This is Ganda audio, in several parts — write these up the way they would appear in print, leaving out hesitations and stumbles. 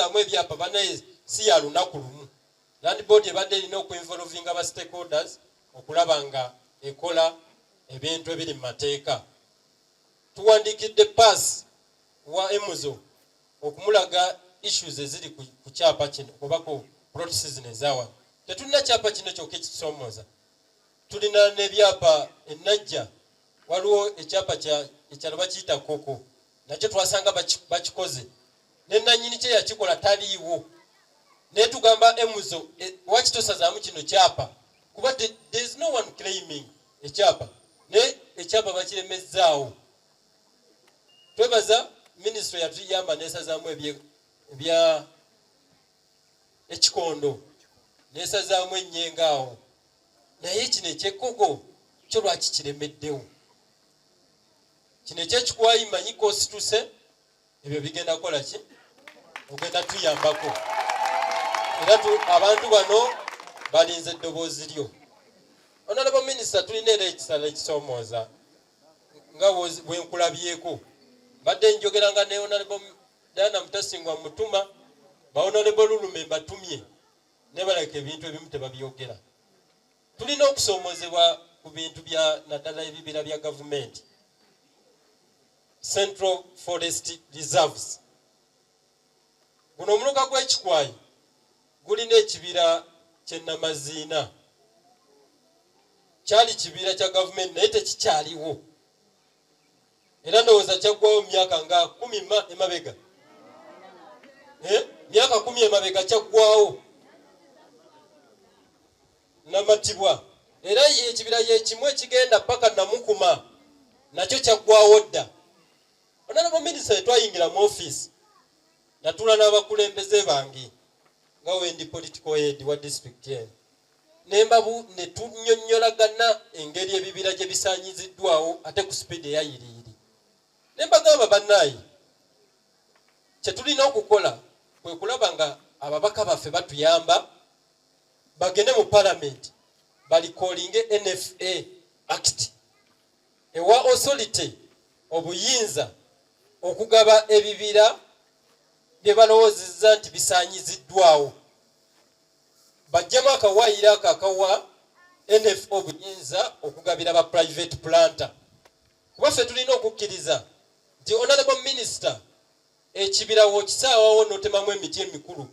Okusazaamu ebyapa banaye si ya lunaku lumu. Land board ebadde erina okuinvolvinga ba stakeholders okulaba nga ekola ebintu ebiri mu mateeka. Tuwandiikidde pass wa Emuzo okumulaga issues eziri ku kyapa kino oba ku plots zino ezawano. Tetulina kyapa kino kyokka ekitusomooza, tulina n'ebyapa enajja. Waliwo ekyapa ekyalo bakiyita Koko, nakyo twasanga bakikoze ne nannyini kye yakikola taliiwo, naye tugamba Emuzo, waki tosazaamu kino kyapa? Kuba there is no one claiming ekyapa, naye ekyapa bakiremezzaawo. Twebaza minisitule yatuyamba nesazaamu ebya ekikondo, nesazaamu ennyenga awo, naye kino ekyekkogo kyo lwaki kiremeddewo? Kino ekyekikwayi manyi kosituse ebyo bigenda kukola ki? Ogenda tuyambako, era abantu bano balinze eddoboozi lyo. Honorable Minister, tulina era ekisala ekisoomooza nga bwenkulabyeko. Mbadde njogeranga ne Honorable Diana Mutasingwa Mutuma, ba Honorable Lulume mbatumye, ne baleka ebintu ebimu tebabyogera. Tulina okusoomoozebwa ku bintu bya naddala ebibira bya gavumenti, Central Forest Reserves. Guno omuluka gw'Ekikwayi gulina ekibira ky'Ennamaziina, kyali kibira kya gavumenti naye tekikyaliwo, era ndowooza kyaggwawo mu myaka nga 10 emabega, myaka 10 emabega kyaggwawo Namatibwa. Era ekibira yekimu ekigenda paka Namukuma nakyo kyaggwawo dda. Honorable Minister, twayingira mu office natula n'abakulembeze bange nga wendi political head wa district eno, nembabu ne tunyonnyolagana engeri ebibira gye bisaanyiziddwawo ate ku speed eyayiriiri, ne mbagamba, bannaayi, kye tulina okukola kwe kulaba nga ababaka baffe batuyamba bagende mu palamenti barecallinge NFA Act ewa authority obuyinza okugaba ebibira bye balowoozezza nti bisaanyiziddwawo, bajjemu akawaayiro ako akawa NFA obuyinza okugabira ba private planter. Kuba ffe tulina okukkiriza nti, Honorable Minister, ekibira w'okisaawawo n'otemamu emiti emikulu,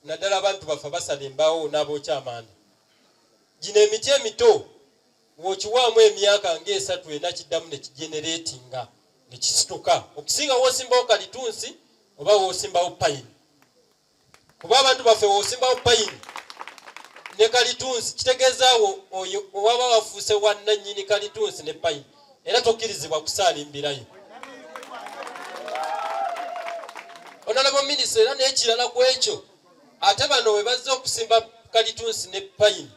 naddala abantu baffe abasala embaawo n'abookya amanda, gino emiti emito w'okiwaamu emyaka ng'esatu ena kiddamu ne kigeneratinga ne kisituka okusinga w'osimbawo kalitunsi oba w'osimbawo payini. Kuba abantu baffe w'osimbawo payini ne kalitunsi, kitegeezaawo oyo owaba wafuuse wannannyini kalitunsi ne payini, era tokkirizibwa kusaalimbirayo. Honorable Minister, era n'ekirala ku ekyo, ate bano we bazze okusimba kalitunsi ne payini,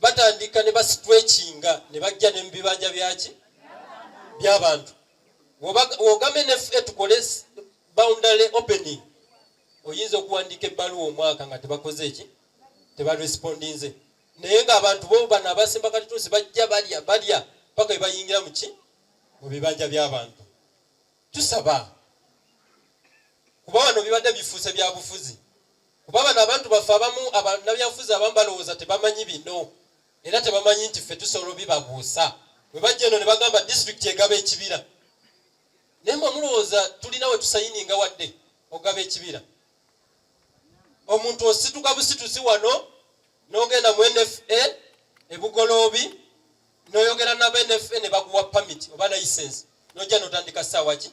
batandika ne bastretchinga ne bajja ne mu bibanja byaki by'abantu. Wogamba NFA tukole boundary opening, oyinza okuwandiika ebbaluwa omwaka nga tebakoze eki, tebarespondinze, naye ng'abantu bo bano abasimba kalitunsi bajja balya balya paka we bayingira muki mu bibanja by'abantu. Tusaba, kuba wano bibadde bifuuse bya bufuzi, kuba bano abantu baffe abamu abannabyabufuzi abamu balowooza tebamanyi bino, era tebamanyi nti ffe tusobola obibabuusa. Bwe bajja eno ne bagamba disitulikiti egaba ekibira, naye mwe mulowooza tulina we tusayininga wadde okugaba ekibira? Omuntu osituka busitusi wano n'ogenda mu NFA ebugoloobi n'oyogera nabo NFA ne bakuwa permit oba license, n'ojja n'otandika ssaawa ki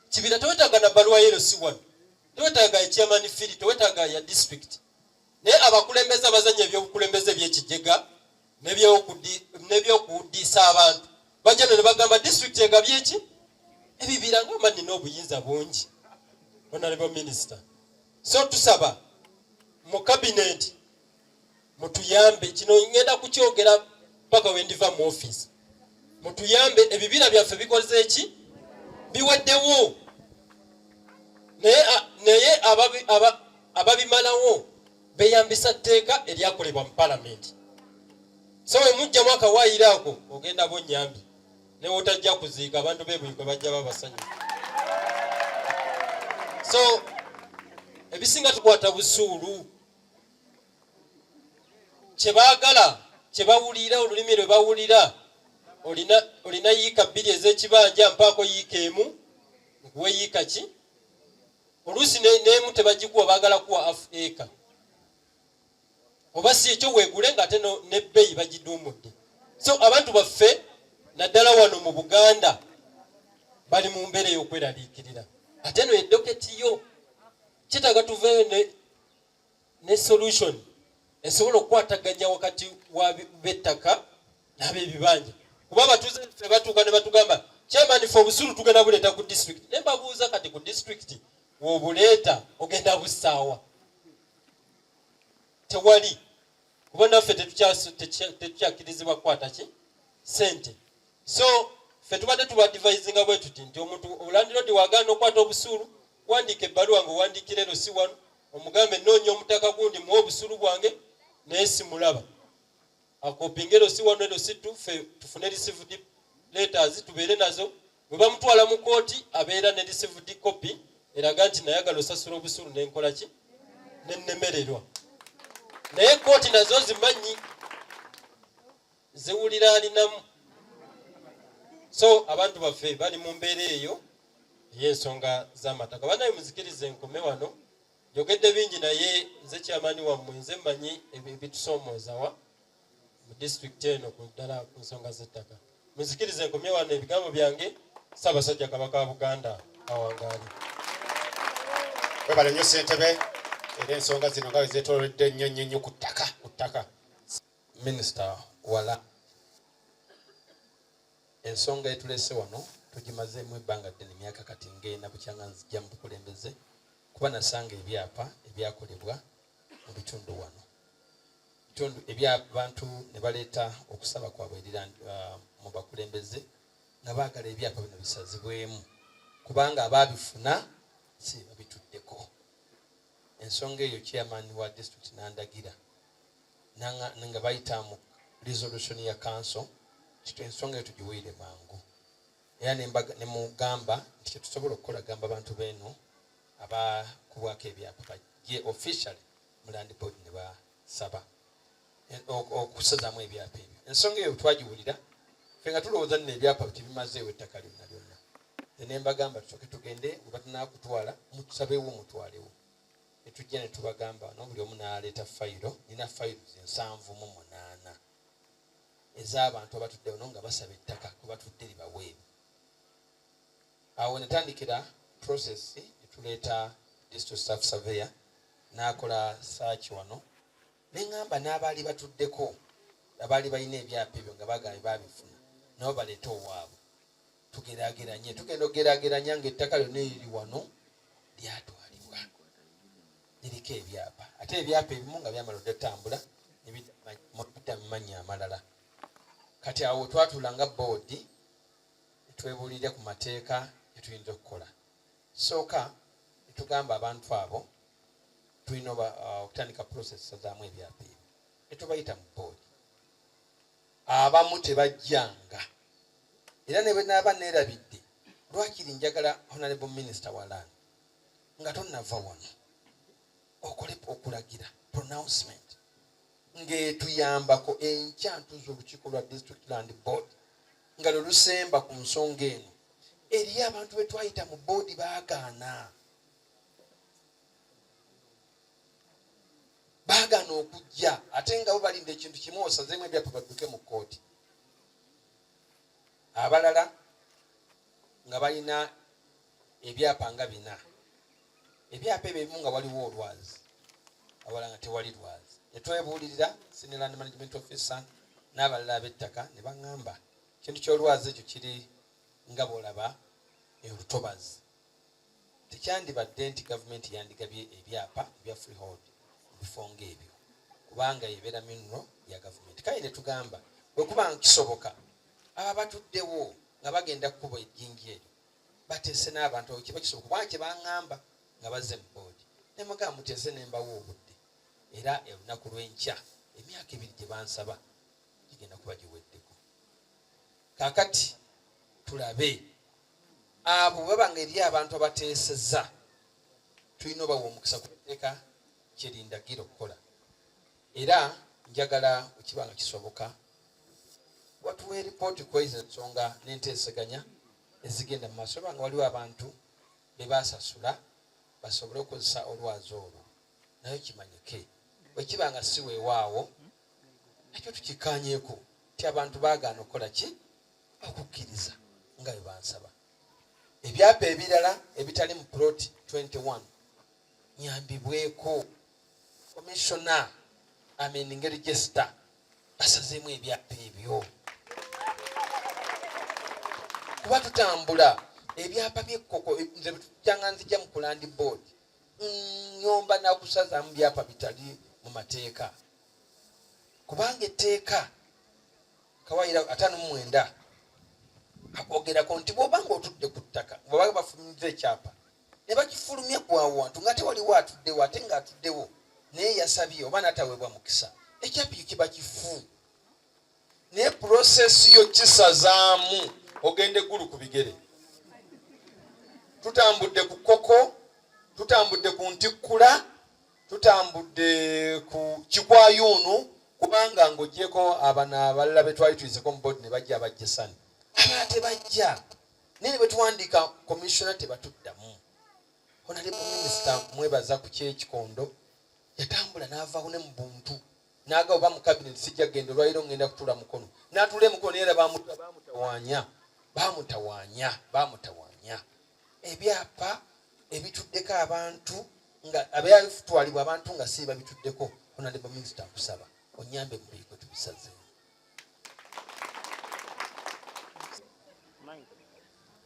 kibira. Tewetaaga na bbaluwa yero si wano, tewetaaga ya chairman firi, tewetaaga ya district. Naye abakulembeze abazanya ebyobukulembeze ebyekijega n'ebyokuwuddiisa abantu bajja no ne bagamba disitulikiti egabye eki ebibira, nga mba nina obuyinza bungi. Honorable Minister, so tusaba mu cabinet mutuyambe. Kino ngenda kukyogera paka wendiva mu office. Mutuyambe, ebibira byaffe bikoze eki? Biweddewo, naye ababimalawo beyambisa tteeka eryakolebwa mu palamenti. So we mujjamu akawaayiro ako, ogenda bonyambi newotajja kuziika, abantu bebuyikwe bajja babasanyufu. So Ebisinga tukwata busuulu. Kye baagala, kye bawulira, olulimi lwe bawulira, olina olina yiika bbiri ez'ekibanja, mpaako yiika emu nkuwe yiika ki. Oluusi n'emu tebagikuwa, baagala kuwa half acre, oba si ekyo weegule ng'ate n'ebbeeyi bagiduumudde. So abantu baffe, naddala wano mu Buganda, bali mu mbeera ey'okweraliikirira. Ate eno e docket yo kyetaaga tuveeyo ne solution esobola okukwataganya wakati wa b'ettaka n'ab'ebibanja, kuba abatuuze ffe batuuka ne batugamba, "Chairman, fe obusuulu tugenda buleeta ku district." Ne mbabuuza, kati ku district w'obuleeta ogenda bussaawa? Tewali, kuba naffe tetukyakkirizibwa kukwata ki sente. So ffe tubadde tubaadvisinga bwe tuti nti omuntu landlord wagaana okukwata obusuulu, wandiika ebbaluwa ng'owandiikira ero si wano, omugambe, "Noonya omutaka gundi, muwe obusuulu bwange naye simulaba." Akopinga ero si wano, ero si tu, ffe tufune received letters tubeere nazo. Bwe bamutwala mu kooti, abeera ne received copy eraga nti nayagala osasula obusuulu nenkola ki, nennemererwa. Naye kooti nazo zimanyi, ziwulira alinamu. So abantu baffe bali mu mbeera eyo ey'ensonga z'amataka. Banaye muzikirize enkome wano, njogedde bingi, naye nze chairman wammwe, nze mmanyi ebitusoomoozawa mu disitulikiti eno, ku ddala ku nsonga z'ettaka. Muzikirize enkomye wano ebigambo byange. Ssaabasajja Kabaka wa Buganda awangaali. Webale nnyo, ssentebe. Era ensonga zino nga bwe zeetoolodde nnyo nnyo nnyo ku ttaka, ku ttaka. Minisita wala ensonga etulese wano tugimazeemu ebbanga ddene, emyaka kati ngenda bukyanga nzijja mu bukulembeze, kuba nasanga ebyapa ebyakolebwa mu bitundu wano, bitundu ebyabantu ne baleeta okusaba kwabwe eri mu bakulembeze nga baagala ebyapa bino bisazibwemu kubanga abaabifuna si babituddeko. Ensonga eyo chairman wa district nandagira nga bayita mu resolution ya council kito, ensonga eyo tugiwulire mangu. Era nemugamba nti kyetusobola okukola, gamba abantu beeno abakubwako ebyapa bajje officially mu land board ne basaba okusazaamu ebyapa ebyo. Ensonga eyo twagiwulira ffe nga tulowooza nno ebyapa tebimazeewo ettaka lyonna lyonna. Ne mbagamba tusooke tugende, bwe batunakutwala mutusabewo mutwalewo. Netujja ne tubagamba no buli omu n'aleeta fayiro. Nina fayiro 78 ez'abantu abatudde wano nga basaba ettaka kwe batudde libaweebwe. Awo netandikira process, netuleeta district staff surveyor n'akola search wano. Neŋŋamba n'abaali batuddeko, abaali balina ebyapa ebyo nga bagambye babifuna, nabo baleete owaabwe tugeraageranye. Tugenda okugeraageranya ng'ettaka lyonna eriri wano lyatwalibwa, liriko ebyapa, ate ebyapa ebimu nga byamala odatambula nebidda mu mannya amalala. Kati awo twatuula nga boodi, netwebuulire ku mateeka getuyinza okukola. Sooka netugamba abantu abo tulina okutandika process sazaamu ebyapa ebyo. Netubayita mu boodi, abamu tebajjanga. Era ne bwe naaba neerabidde, lwakiri njagala honorable minister wa land nga tonnava wano okole okulagira pronouncement ng'etuyambako. Enkya ntuza olukiiko lwa district land board nga lwe lusemba ku nsonga eno. Eriyo abantu be twayita mu boodi baagaana, baagaana okujja, ate nga bo balinda ekintu kimu, osazeemu ebyapa badduke mu kkooti. Abalala nga balina ebyapa nga bina, ebyapa ebyo ebimu nga waliwo olwazi, awala nga tewali lwazi. Netwebuulirira senior land management officer n'abalala ab'ettaka ne baŋŋamba ekintu ky'olwazi ekyo kiri nga bw'olaba olutobazi, tekyandibadde nti gavumenti yandigabye ebyapa ebya freehold mu bifo ng'ebyo kubanga ebeera mineral ya gavumenti. Kale ne tugamba bwe kuba kisoboka, aba batuddewo nga bagenda kukuba ejjinja eryo bateese n'abantu abo, kiba kisoboka, kubanga kye baŋŋamba nga bazze mu boodi, ne mugamba muteese, ne mbawa obudde. Era olunaku lw'enkya emyaka 2 gye bansaba gigenda kuba giweddeko. Kaakati tulabe abo bwe baba nga eri abantu abateeseza. Tulina obawa omukisa ku tteeka kye lindagira okukola. Era njagala bwe kiba nga kisoboka watuwa eripooti ku ezo ensonga n'enteeseganya ezigenda mu maaso, oba nga waliwo abantu be basasula basobole okukozesa olwazi olwo, naye kimanyike. Bwe kiba nga si weewaawo, nakyo tukikkaanyeeko nti abantu baagaana okukola ki, okukkiriza nga bwe bansaba. Ebyapa ebirala ebitali mu plot 21 nyambibweko commissioner, amen, ngeri registrar basazeemu ebyapa ebyo, kuba tutambula ebyapa by'ekkoko. Nze bwetujjanga nzija mu ku Land Board, nyomba nakusazaamu byapa bitali mu mateeka, kubanga etteeka kawayira 59 akwogerako nti bw'oba nga otudde ku ttaka, bw'oba bafulumiza ekyapa ne bakifulumya gwawantu nga tewaliwo atuddewo, ate ng'atuddewo naye yasabye oba n'ataweebwa mukisa, ekyapa ekyo kiba kifu. Naye process yo kisazaamu ogenda eggulu ku bigere. Tutambudde ku koko, tutambudde ku ntikkula, tutambudde ku kikwayuunu, kubanga ng'ogyeko abana abalala be twali tuyizeko mu board ne bajja abajjesani, abalala tebajja. Naye ne bwe tuwandiika commissioner tebatuddamu. Honorable Minister, mwebaza ku kyekikondo, yatambula n'avaawo ne mu buntu n'aga oba mu cabinet sijja genda olwaliro, ngenda kutuula Mukono. N'atuula emukono, naye era bamutawaanya, bamutawaanya, bamutawaanya. Ebyapa ebituddeko abantu nga abyatwalibwa abantu nga si babituddeko, Honorable Minister, nkusaba onyambe mu biiko tubisazeemu.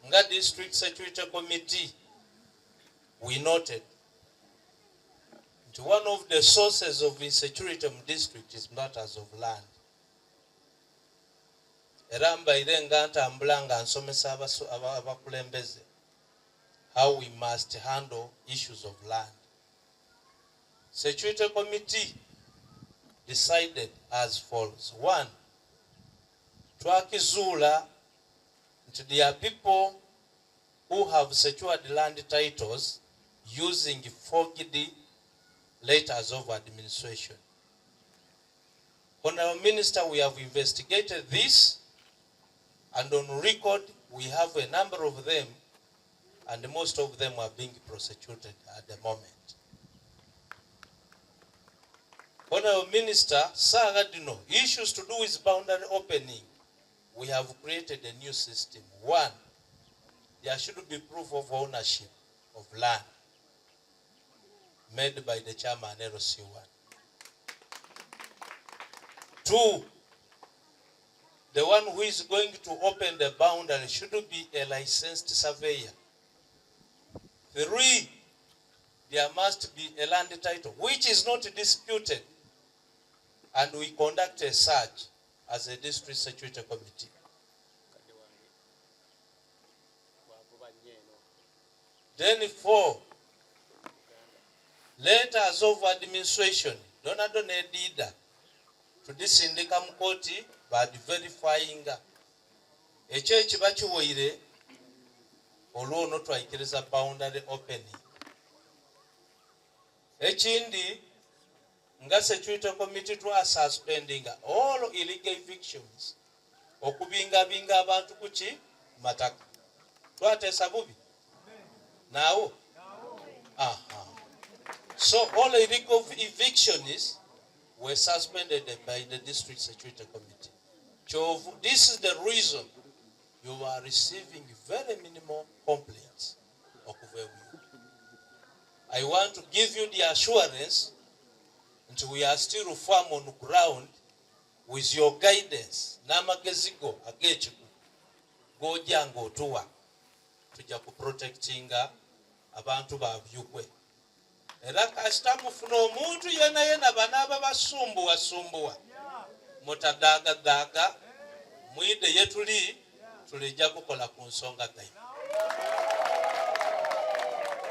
Nga District Security Committee, we noted nti one of the sources of insecurity mu district is matters of land. Era mbaire nga ntambula nga nsomesa abakulembeze how we must handle issues of land. Security Committee decided as follows. One, twakizuula nti there are people who have secured land titles using forged letters of administration. Honorable Minister, we have investigated this, and on record we have a number of them, and most of them are being prosecuted at the moment. Honorable Minister, Sarah Dino, issues to do with boundary opening, we have created a new system. One, there should be proof of ownership of land made by the chairman LC1. Two, the one who is going to open the boundary should be a licensed surveyor. Three, there must be a land title which is not disputed, and we conduct a search as a district security committee. Then four, letters of administration, Donado nedida tudisindika mu kooti badiverifyinga. Ekyo ekiba kiwoire olwono twayikiriza boundary opening. Ekindi, nga security committee twasuspendinga all illegal evictions, okubingabinga abantu kuki mataka. Twateesa bubi naawo. Aha. So all illegal evictions were suspended by the district security committee. Kyovu, this is the reason you are receiving very minimal complaints okuva ebuyo. I want to give you the assurance nti we are still firm on ground with your guidance n'amagezi go ag'ekiku g'ojja ng'otuwa, tujja kuprotectinga abantu ba Byukwe. Era kasita mufuna omuntu yena yena banaaba basumbuwasumbuwa, mutadaagadaaga, mwide ye tuli, tulijja kukola ku nsonga gaimwe.